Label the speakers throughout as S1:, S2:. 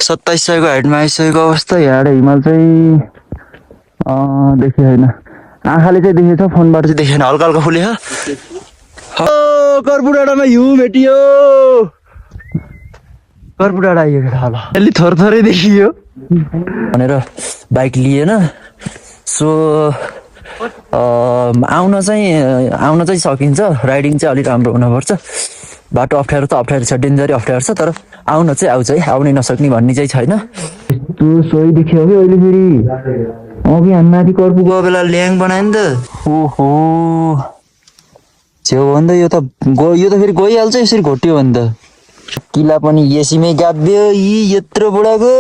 S1: 2700 को हाइटमा आइसकेको अवस्था। यहाँ हिमाल चाहिँ देखियो छैन, आँखाले चाहिँ देखेछ, फोनबाट चाहिँ देखेन, हल्का हल्का फुल्यो। कर्पु डाँडामा हिउँ भेटियो, कर्पु डाँडा आइयो केटा। ल अलि थरथरै देखियो भनेर बाइक लिएन। सो आउन चाहिँ सकिन्छ, राइडिङ चाहिँ अलिक राम्रो हुनुपर्छ। बाटो अप्ठ्यारो त अप्ठ्यारो छ, डेन्जरै अप्ठ्यारो छ, तर आउन चाहिँ आउँछ है, आउनै नसक्ने भन्ने चाहिँ छैन। यस्तो सोही देखियो कि अहिले फेरि अघि हामी माथि कर्पु गयो बेला ल्याङ बनायो नि त। ओहो छेउ हो नि त, यो त फेरि गइहाल्छ यसरी घोट्यो भने त। किला पनि एसीमै गाभ्यो, यी यत्रो बुढाको।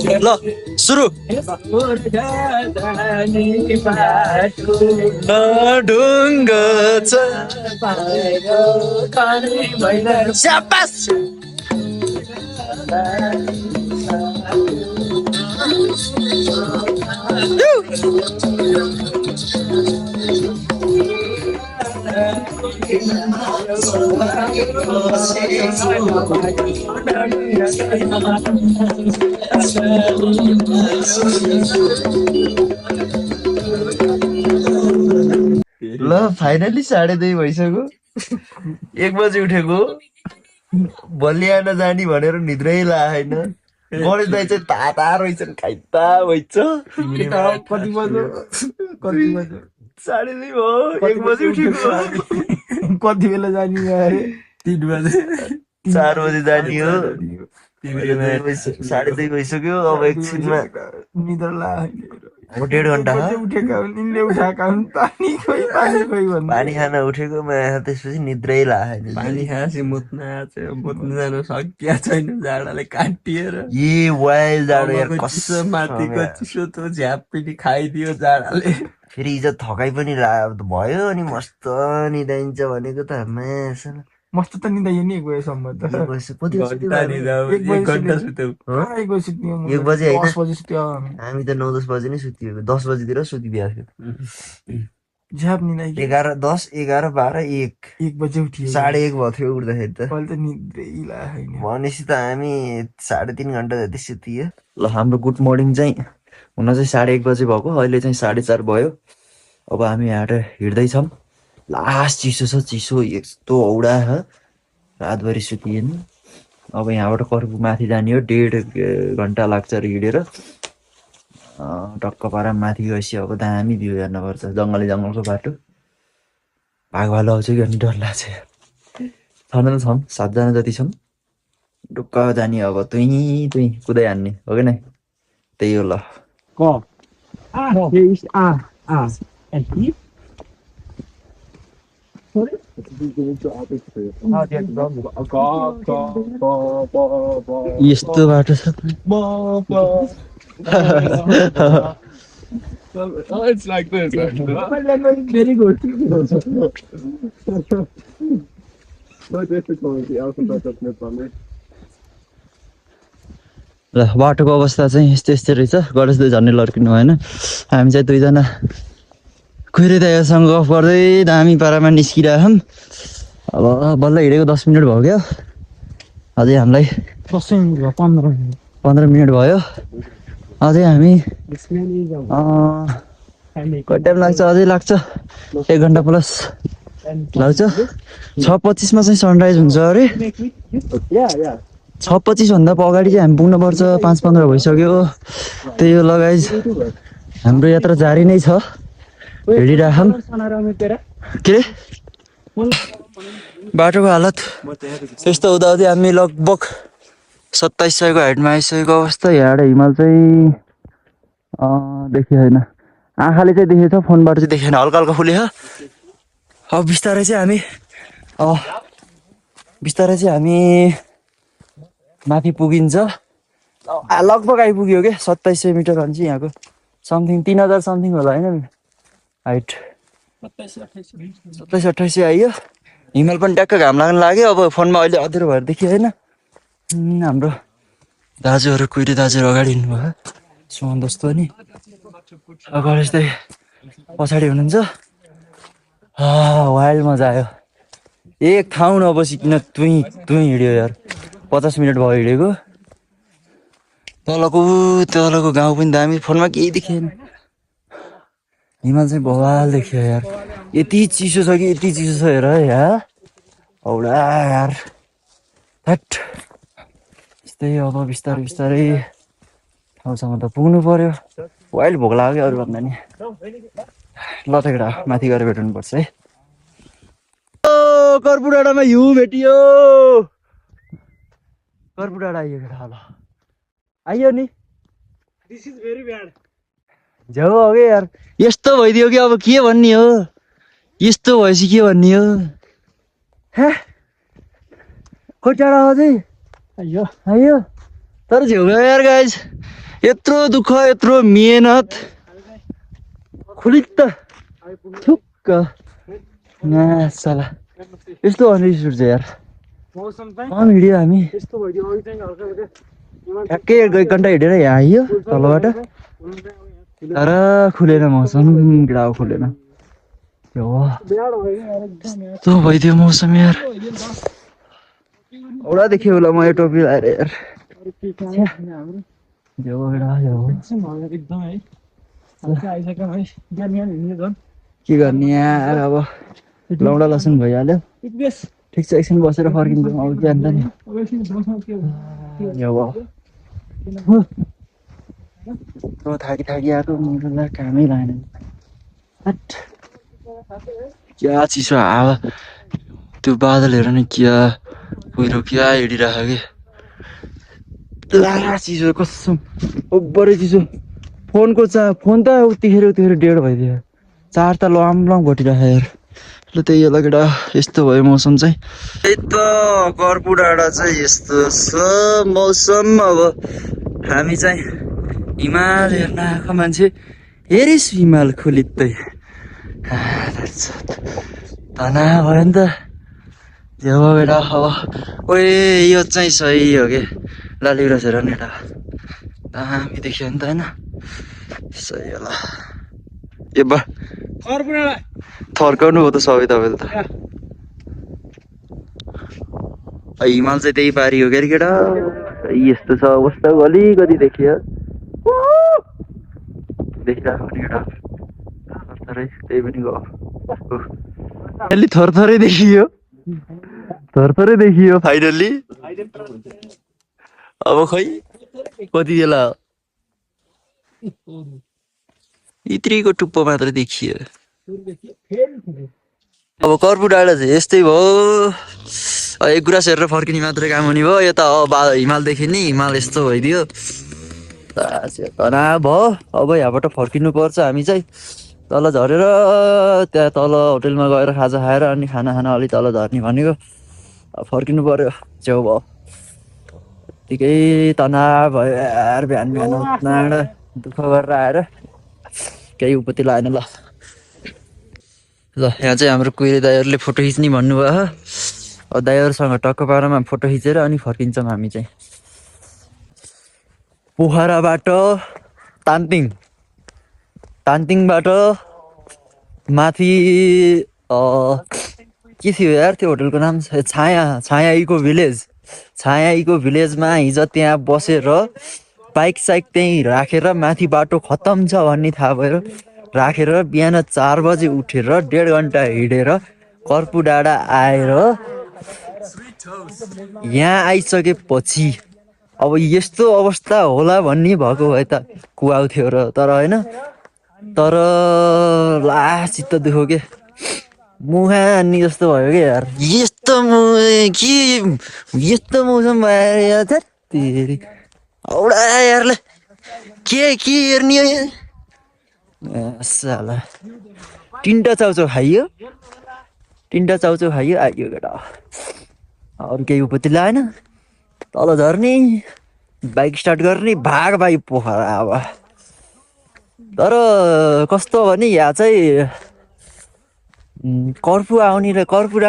S1: ल सुरु। ढुङ्ग स्याबास। ल फाइनली 2:30 भइसक्यो, 1 बजी उठेको। बलिया नजानी भनेर निद्रै लागेन। गणेश दाइ चाहिँ ताता रहेछन्, खाइता भइछ। कति बज्यो? 2:30 भयो, 1 बजी उठेको।
S2: कति बेला जाने अरे? 3 बजे
S1: 4 बजी जाने हो। 2:30 भइसक्यो। अब एकछिनमा
S2: निद्रा लाग्यो।
S1: 1.5 घन्टा
S2: उठेका निन्द्रे उठाएका पानी खोइ भन्नु।
S1: पानी खान उठेको त्यसपछि निद्रै लागेन।
S2: पानी खाएपछि मुत्न आयो, मुत्न जानु सकिया छैन, जाडाले काटिएर।
S1: ए वाइल जाडो यार,
S2: चिसो माथिको चिसो त झ्याप पनि खाइदियो जाडाले।
S1: फेरि हिजो थकाइ पनि भयो, अनि मस्त निदाइन्छ भनेको त मासला।
S2: मस्त त निदाइयो नि 1 बजेसम्म त।
S1: 1 घन्टा सुत्यौ?
S2: 1 बजे सुत्यो।
S1: 1 बजे होइन,
S2: 10 बजे सुत्यो
S1: हामी त 9-10 बजे नै सुत्यो। 10 बजीतिर सुतिदिएको थियो।
S2: झ्याप निदाइ
S1: 11, 10, 11, 12,
S2: 1 बजे उठियो।
S1: 1:30 भयो थियो उठ्दाखेरि त।
S2: अहिले त निद्रै लागेन
S1: भनेपछि त हामी 3.5 घन्टा जति सुतियो। ल हाम्रो गुड मर्निङ चाहिँ हुन चाहिँ 1:30 बजे भएको, अहिले चाहिँ 4:30 भयो। अब हामी यहाँ हिँड्दैछौँ। लास्ट चिसो छ, चिसो यस्तो औडा छ, रातभरि सुतिएन। अब यहाँबाट कर्पु माथि जाने हो, 1.5 घन्टा लाग्छ अरे हिँडेर। टक्क पारा माथि गएपछि अब दामी भ्यू हेर्नुपर्छ, जङ्गलको बाटो। भाग भालु आउँछ कि अनि डर लाग्छ। छन् 7जना जति छौँ, ढुक्क जाने। अब तुई कुदाइ हान्ने हो कि नै, त्यही हो। ल यस्तो बाटो छ।
S2: It's like this. Very good.
S1: ल बाटोको अवस्था चाहिँ यस्तै रहेछ। गणेश दाइ झन्डै लड्किनु भएन। हामी चाहिँ 2जना खुइरे दाइसँग गफ गर्दै दामी पारामा निस्किरहेछौँ। अब बल्ल हिँडेको 10 मिनट भयो क्या। अझै हामीलाई 15 मिनट भयो। अझै हामी कति टाइम लाग्छ? अझै लाग्छ 1 घन्टा प्लस लाग्छ। 6:25मा चाहिँ सनराइज हुन्छ अरे। 6:25 भन्दा अगाडि चाहिँ हामी पुग्नुपर्छ। 5:15 भइसक्यो। त्यही हो ल गाइज, हाम्रो यात्रा जारी नै छ, हिँडिराखौँ। के बाटोको हालत यस्तो हुँदाहुँदै हामी लगभग 2700 को हाइटमा आइसकेको अवस्था। यहाँ हिमाल चाहिँ देखियो छैन, आँखाले चाहिँ देखेछ, फोनबाट चाहिँ देखेन, हल्का हल्का फुल्यो। अब बिस्तारै चाहिँ हामी माथि पुगिन्छ। लगभग आइपुग्यो क्या 2700 मिटर भन्छ यहाँको समथिङ 3000 समथिङ होला होइन हाइट 27-28 आइयो हिमाल पनि ट्याक्क घाम लाग्न लाग्यो अब फोनमा अहिले अँध्यारो भएर देखियो होइन हाम्रो दाजुहरू कुहिरे दाजुहरू अगाडि हिँड्नुभयो सुमन जस्तो नि गणेश दाइ पछाडि हुनुहुन्छ वाइल्ड मजा आयो एक ठाउँ नबसिकन तुई हिँड्यो यार 50 मिनट भयो हिँडेको तलको गाउँ पनि दामी फोनमा केही देखिएन हिमाल चाहिँ बवाल देखियो यार यति चिसो छ कि यति चिसो छ हेर है यार औडा यार हट यस्तै अब बिस्तारै बिस्तारै ठाउँसम्म त पुग्नु पर्यो वाइल्ड भोक लाग्यो अरू भन्दा नि ल त केटा माथि गएर भेट्नुपर्छ है कर्पु डाँडामा हिउँ भेटियो कर्पु डाँडा आइयो केटा ल आइयो नि दिस इज भेरी ब्याड झ्याउ हो कि यार यस्तो भइदियो कि अब के भन्ने हो यस्तो भएपछि के भन्ने हो हे खोइ टाढा हो चाहिँ आइयो आइयो तर झ्याउ यार गाइज यत्रो दुःख यत्रो मेहनत खुलित्त थुक्क साला यस्तो भने रिस उठ्छ यार कम हिँड्यो हामी ठ्याक्कै 1 घन्टा हिँडेर यहाँ आइयो तलबाट तर खुलेन मौसम गिडाउ खुलेन यस्तो भइदियो मौसम यार औडा देख्यो होला म यो टोपी लाएर यार के गर्ने यार अब लौडा लसन भइहाल्यो ठिक छ एकछिन बसेर फर्किन्छौँ अब जान्छ नि थाकी आएको मलाई कामै लागेन क्या चिसो हावा त्यो बादल हेर न क्या पहिरो क्या हिँडिरहेको कि ला चिसो कसम ओभरै चिसो फोन त उतिखेर डेढ भइदियो चार्ज त लङ घटिरहेको यार ल त्यही होला केटा यस्तो भयो मौसम चाहिँ त्यही त कर्पु डाँडा चाहिँ यस्तो छ मौसम अब हामी चाहिँ हिमाल हेर्न आएको मान्छे हेरिस हिमाल खुलित्तै तना भयो नि त झ्याउ बेटा अब ओए यो चाहिँ सही हो कि लालिग्रास हेर नि एउटा दामी देखियो नि त होइन सही होला ए बा थर्काउनु हो त सबै तपाईँले त हिमाल चाहिँ त्यही पारि हो क्या केटा यस्तो छ अवस्था अलिकति देखियो देखिरहेको पनि केटा थरथरै त्यही पनि गयो अलि थरथरै देखियो फाइनल्ली अब खै कति बेला इत्रीको टुप्पो मात्र देखियो अब कर्पु डाँडा चाहिँ यस्तै भयो एक गुराँस हेरेर फर्किने मात्रै काम हुने भयो यता हिमाल देख्यो नि हिमाल यस्तो भइदियो तनाव भयो अब यहाँबाट फर्किनु पर्छ हामी चाहिँ तल झरेर त्यहाँ तल होटेलमा गएर खाजा खाएर अनि खाना अलि तल झर्ने भनेको फर्किनु पर्यो छेउ भयो यतिकै तनाव भयो यार बिहान दुःख गरेर आएर केही उपति लागेन ल यहाँ चाहिँ हाम्रो कुहिरे दाइहरूले फोटो खिच्ने भन्नुभयो दाइहरूसँग टक्क पारामा फोटो खिचेर अनि फर्किन्छौँ हामी चाहिँ पोखराबाट तानतिङबाट माथि के थियो यार त्यो होटलको नाम छाया इको भिलेजमा हिजो त्यहाँ बसेर बाइक साइक त्यहीँ राखेर माथि बाटो खत्तम छ भन्ने थाहा भयो राखेर बिहान 4 बजे उठेर 1.5 घन्टा हिँडेर कर्पु डाँडा आएर यहाँ आइसकेपछि अब यस्तो अवस्था होला भन्ने भएको भए त कुहाउँथ्यो र तर होइन तर लास्ट चित्त दुख्यो के मुखा अनि जस्तो भयो क्या यार यस्तो मौसम भयो यार तेरि औडा यारले के हेर्ने हो यहाँ साला तिनवटा चाउचाउ खाइयो आइयो केटा अरू केही उपति लागेन तल झर्ने बाइक स्टार्ट गर्ने भाग भाइ पोखरा अब। तर कस्तो भने यहाँ चाहिँ कर्फु आउने र कर्फु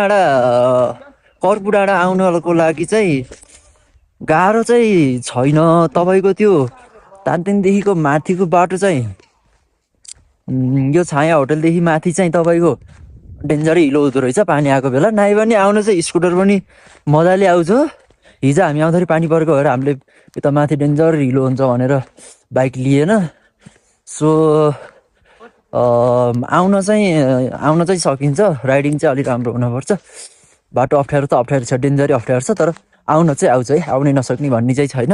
S1: डाँडा आउनको लागि चाहिँ गाह्रो चाहिँ छैन। तपाईँको त्यो तानतेनदेखिको माथिको बाटो चाहिँ यो छाया होटलदेखि माथि चाहिँ तपाईँको डेन्जरै हिलो हुँदो रहेछ पानी आएको बेला। नाइ भने आउनु चाहिँ स्कुटर पनि मजाले आउँछ। हिजो हामी आउँदाखेरि पानी परेको भएर हामीले यता माथि डेन्जर हिलो हुन्छ भनेर बाइक लिएन। सो आउन चाहिँ सकिन्छ। राइडिङ चाहिँ अलिक राम्रो हुनुपर्छ। बाटो अप्ठ्यारो त अप्ठ्यारो छ, डेन्जरै अप्ठ्यारो छ, तर आउन चाहिँ आउँछ है, आउनै नसक्ने भन्ने चाहिँ छैन।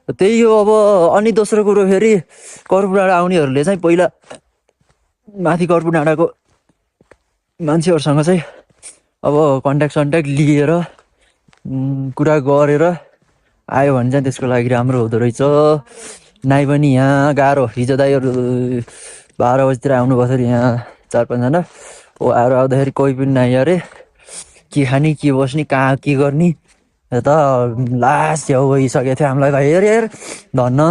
S1: त्यही हो अब। अनि दोस्रो कुरो फेरि कर्फु डाँडा आउनेहरूले चाहिँ पहिला माथि कर्फु डाँडाको मान्छेहरूसँग चाहिँ अब कन्ट्याक्ट लिएर कुरा गरेर आयो भने चाहिँ त्यसको लागि राम्रो हुँदो रहेछ। नाइ पनि यहाँ गाह्रो। हिजो दाइहरू 12 बजीतिर आउनुभएको थियो यहाँ 4-5 जना। आएर आउँदाखेरि कोही पनि नआयो अरे। के खाने, के बस्ने, कहाँ के गर्ने, यता लास्ट छेउ भइसकेको थियो हामीलाई। भाइ हेर धन्न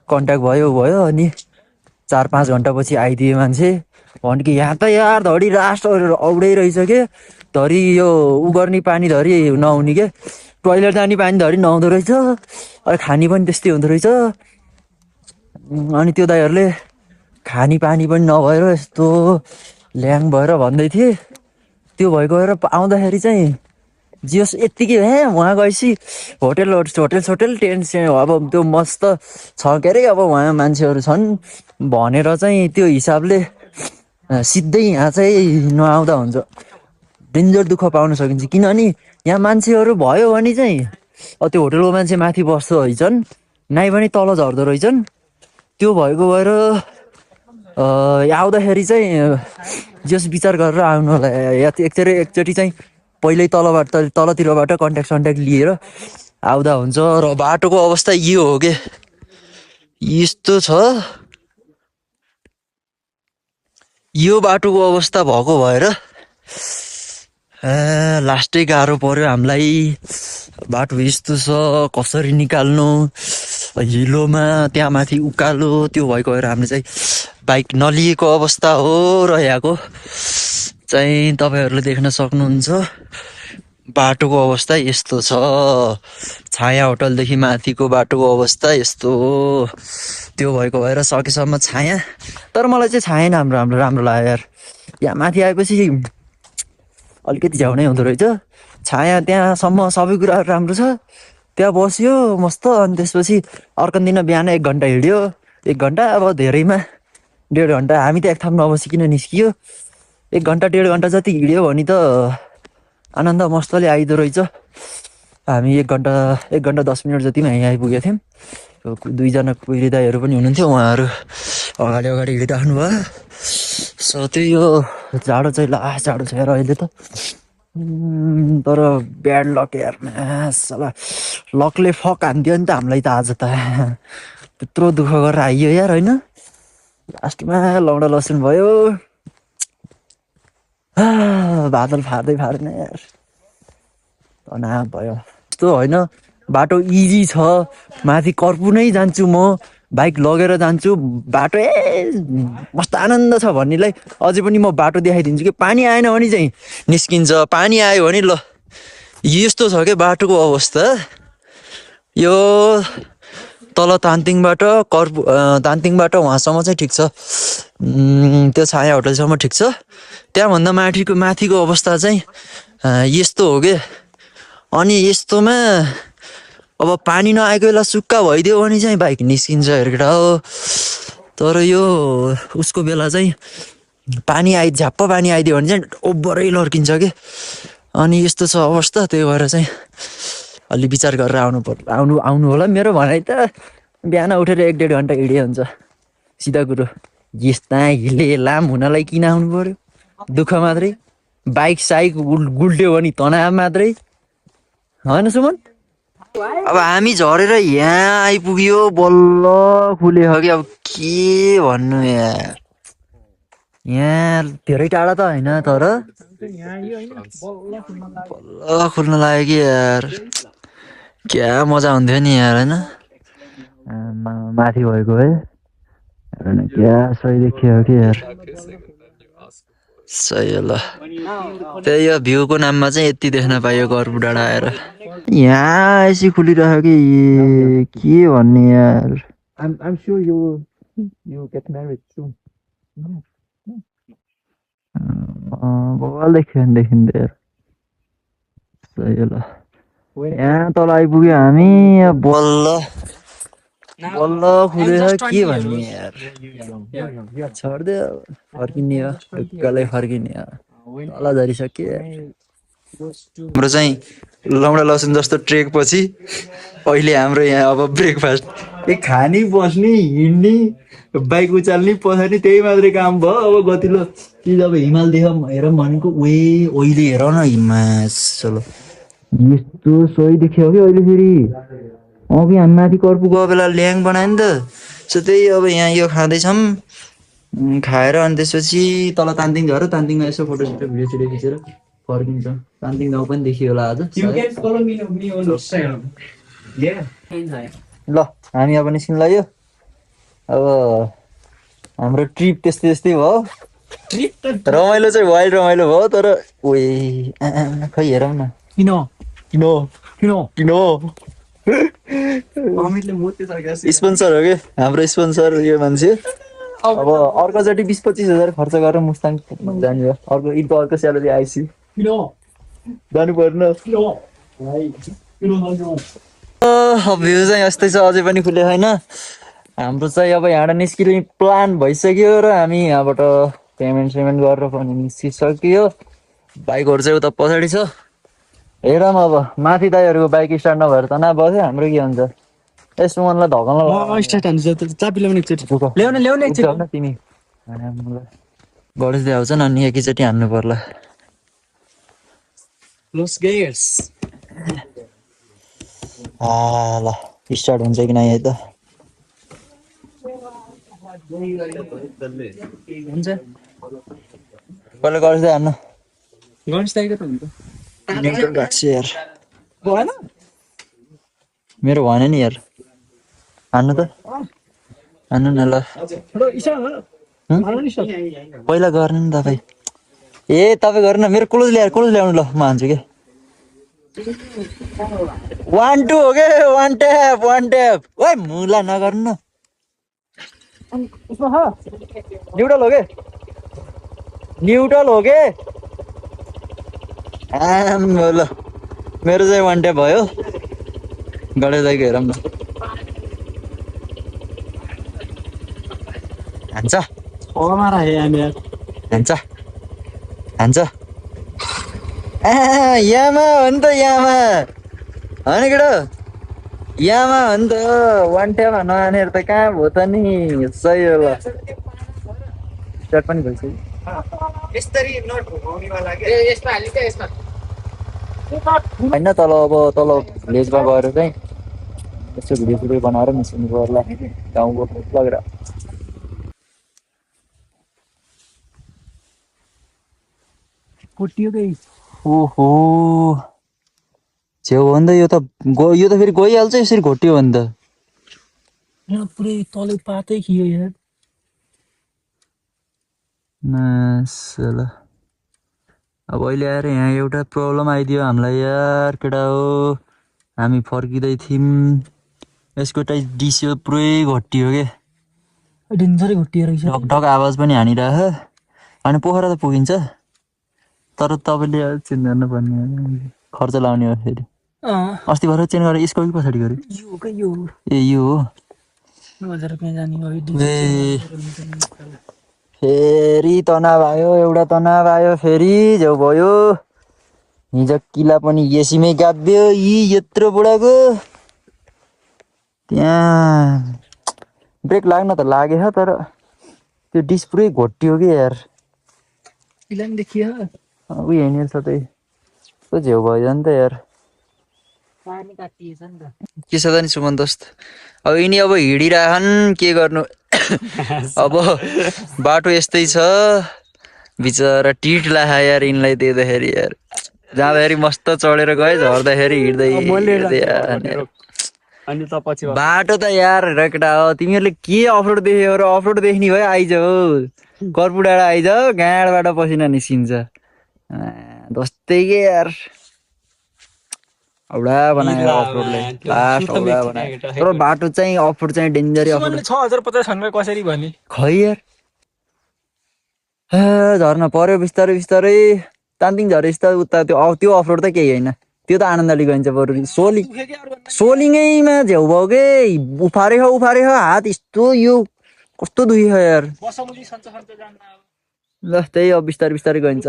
S1: कन्ट्याक्ट भयो। अनि 4-5 घन्टापछि आइदिए मान्छे। भने कि यहाँ त यार धडी लास्ट औडै रहेछ के, धरी यो उ गर्ने पानी धरी नहुने के, टोइलेट जाने पानी धरी नहुँदो रहेछ। अनि खाने पनि त्यस्तै हुँदो रहेछ। अनि त्यो दाइहरूले खाने पानी पनि नभएर यस्तो ल्याङ भएर भन्दै थिए। त्यो भएको भएर आउँदाखेरि चाहिँ जियोस् यत्तिकै उहाँ गएपछि होटेल टेन्ट अब त्यो मस्त छ के अरे। अब उहाँ मान्छेहरू छन् भनेर चाहिँ त्यो हिसाबले सिधै यहाँ चाहिँ नआउँदा हुन्छ। डेन्जर दुःख पाउन सकिन्छ। किनभने यहाँ मान्छेहरू भयो भने चाहिँ त्यो होटेलको मान्छे माथि बस्दो रहेछन्, नाइ भने तल झर्दो रहेछन्। त्यो भएको भएर आउँदाखेरि चाहिँ जस विचार गरेर आउनु होला। एकचोटि चाहिँ पहिल्यै तलतिरबाट कन्ट्याक्ट लिएर आउँदा हुन्छ। र बाटोको अवस्था यो हो के, यस्तो छ। यो बाटोको अवस्था भएको भएर लास्टै गाह्रो पर्यो हामीलाई। बाटो यस्तो छ, कसरी निकाल्नु, हिलोमा त्यहाँ माथि उकालो, त्यो भएको भएर हामीले चाहिँ बाइक नलिएको अवस्था हो रहेको चाहिँ तपाईँहरूले देख्न सक्नुहुन्छ। बाटोको अवस्था यस्तो छ। छाया होटलदेखि माथिको बाटोको अवस्था यस्तो हो। त्यो भएको भएर सकेसम्म छाया, तर मलाई चाहिँ छाया नै राम्रो लाग्यो यार। यहाँ माथि आएपछि अलिकति झ्याउनै हुँदो रहेछ। छाया त्यहाँसम्म सबै कुराहरू राम्रो छ। त्यहाँ बस्यो मस्त। अनि त्यसपछि अर्को दिन बिहान 1 घन्टा हिँड्यो। 1 घन्टा अब धेरैमा 1.5 घन्टा। हामी त एक ठाउँ नबसिकन निस्कियो। 1 घन्टा 1.5 घन्टा जति हिँड्यो भने त आनन्द मस्तले आइदो रहेछ। हामी 1 घन्टा 10 मिनट जतिमा यहीँ आइपुगेको थियौँ। 2 जना कुहिरी दाइहरू पनि हुनुहुन्थ्यो, उहाँहरू अगाडि हिँडिराख्नु भयो। सो त्यही हो। जाडो चाहिँ लास्ट जाडो छ यार अहिले त। तर ब्याड लक यार, साला लकले फक हान्थ्यो नि त हामीलाई त आज त। त्यत्रो दुःख गरेर आइयो यार होइन। लास्टमा लौडा लसुन भयो। बादल फार्दैन यार, तनाव भयो। यस्तो होइन, बाटो इजी छ। माथि कर्फु नै जान्छु म, बाइक लगेर जान्छु। बाटो मस्त आनन्द छ भन्नेलाई अझै पनि म बाटो देखाइदिन्छु कि पानी आएन भने चाहिँ निस्किन्छ, पानी आयो भने ल। यस्तो छ क्या बाटोको अवस्था। यो तल तानतिङबाट तानतिङबाट वहाँसम्म चाहिँ ठिक छ। त्यो छाया होटलसम्म ठिक छ। त्यहाँभन्दा माथिको अवस्था चाहिँ यस्तो हो क्या। अनि यस्तोमा अब पानी नआएको बेला सुक्खा भइदियो भने चाहिँ बाइक निस्किन्छ हेरकेटा हो। तर यो उसको बेला चाहिँ झ्याप्प पानी आइदियो भने चाहिँ ओभरै लड्किन्छ कि। अनि यस्तो छ अवस्था। त्यही भएर चाहिँ अलि विचार गरेर आउनु होला। मेरो भनाइ त बिहान उठेर 1-1.5 घन्टा हिँडे हुन्छ, सिधा कुरो। यस्ता हिले लाम हुनलाई किन आउनु पर्यो? दुःख मात्रै। बाइक गुल्ट्यो भने तनाव मात्रै होइन सुमन? अब हामी झरेर यहाँ आइपुग्यो, बल्ल खुल्यो कि। अब के भन्नु यार, यहाँ धेरै टाढा त होइन, तर बल्ल खुल्न लाग्यो कि यार। क्या मजा हुन्थ्यो नि यार होइन। माथि भएको है क्या सही देखियो कि यार सही हो ल त्यही हो भ्यूको नाममा चाहिँ यति देख्न पाइयो गरब डाँडा आएर यहाँ एसी खुलिरह्यो कि के भन्ने यार
S2: I'm sure you get married soon.
S1: बवाल देखियो देखिँदै यार सही हो ल यहाँ तल आइपुग्यो हामी बल्ल बल्ल खुलेर के भन्ने यार छोड्दै फर्किने हो ढुक्कलै फर्किने हो तल झरिसक्यो हाम्रो चाहिँ लौडा लसुन जस्तो ट्रेक पछि अहिले हाम्रो यहाँ अब ब्रेकफास्ट खाने बस्ने हिँड्ने बाइक उचाल्ने पछाडि त्यही मात्रै काम भयो अब गतिलो कि अब हिमाल देख हेरौँ भनेको अहिले हेर न हिमाचल यस्तो सही देखियो कि अहिले फेरि अघि हामी माथि कर्पु गएको बेला ल्याङ बनायो नि त सो त्यही अब यहाँ यो खाँदैछौँ खाएर अनि त्यसपछि तल तानदिङ झऱ्यो तानदिङमा यसो फोटोसोटो भिडियो सिडियो खिचेर फर्किन्छ तानदिङ गाउँ पनि देखियो होला आज ल हामी अब निस्किनु लाग्यो अब हाम्रो ट्रिप त्यस्तै त्यस्तै भयो रमाइलो चाहिँ वाइल्ड रमाइलो भयो तर ओए खै हेरौँ न किन किन किन किन स्पोन्सर हो कि हाम्रो स्पोन्सर यो मान्छे अब अर्कोचोटि 20-25 हजार खर्च गरेर मुस्ताङ जाने हो अर्को ईदको अर्को स्यालेरी आइसी जानु पर्न भ्यू चाहिँ यस्तै छ अझै पनि खुले छैन हाम्रो चाहिँ अब यहाँबाट निस्किने प्लान भइसक्यो र हामी यहाँबाट पेमेन्ट गरेर पनि निस्किसक्यो बाइकहरू चाहिँ उता पछाडि छ हेरौँ अब माथि दाइहरूको बाइक स्टार्ट नभएर त बस्यो हाम्रो के हुन्छ यसो मनलाई धकल्न चाबी ल्याउने एकचोटि तिमी गणेश आउँछ नि अनि एकैचोटि हान्नु पर्ला ल स्टार्ट हुन्छ कि नै है त पहिला गणेश दाइ हान्नु गणेश दाइको त हुन्छ न्युट्रल राख्छु यार भएन मेरो भएन नि यार हान्नु त हान्नु न ल पहिला गर्नु नि तपाईँ ए तपाईँ गर्नु न मेरो क्लोज ल्याउनु ल म हान्छु क्या 1 2 हो के वान ट्याप ओइ मुला नगर्नु न न्युट्रल हो के ल मेरो चाहिँ 1 ट्याप भयो गणेश दाइको हेरौँ न हान्छ यामा हो नि त यामा होइन केटो यामा हो नि त 1 ट्याप नहानेर त कहाँ भयो त नि सही हो ल स्टार्ट पनि भइसक्यो होइन तल भिलेजमा गएर चाहिँ यसो भिडियो सिडियो बनाएर निस्किनु पर्ला गाउँको लगेर ओहो छेउ हो नि त यो त फेरि गइहाल्छ यसरी घोटियो भने त यहाँ पुरै तलै पातै खियो यार अब अहिले आएर यहाँ एउटा प्रब्लम आइदियो हामीलाई यार केटा हो हामी फर्किँदै थियौँ यसको टाइप डिस्यो पुरै घोटियो के डेन्जरै घोटियो रहेछ ढकढक आवाज पनि हानिरह अनि पोखरा त पुगिन्छ तर तपाईँले चेन्ज गर्नुपर्ने खर्च लाउने हो फेरि अस्ति भएर चेन्ज गरेर यसको कि पछाडि गऱ्यो ए यो हो फेरि तनाव आयो फेरि झ्याउ भयो हिजो किला पनि एसीमै गाभ्यो यत्रो बुढाको त्यहाँ ब्रेक लाग्न त लागेछ तर त्यो डिस पुरै घोटियो कि यार किला पनि देखियो उयो हिँडेर छ त्यही कस्तो झ्याउ भयो नि त यार के छ त नि सुमन दोस्त अब यिनी अब हिँडिरहन् के गर्नु अब बाटो यस्तै छ बिचरा टिट लाखा यार यिनलाई देख्दाखेरि यार जाँदाखेरि मस्त चढेर गए झर्दाखेरि हिँड्दै
S2: अनि त पछि
S1: बाटो त यार रकेटा हो तिमीहरूले के अफरोड देख्यो र अफरोड देख्ने भयो आइज हो कर्पु डाँडा आइज गाँडबाट पसिना निस्किन्छ जस्तै के यार औडा बनायो अफरोडले लास्ट औडा बनायो तर बाटो चाहिँ अफरोड चाहिँ डेन्जरै अफरोड
S3: 6050 कसरी भने
S1: खै यार झर्ना पर्यो बिस्तारै बिस्तारै तान्तिङ झरेपछि त उता त्यो अफरोड त केही होइन त्यो त आनन्दले गइन्छ बरु सोलिङैमा झ्याउ भयो के उफारे हो हात यस्तो यो कस्तो दुख्यो यार ल त्यही अब बिस्तारै बिस्तारै गइन्छ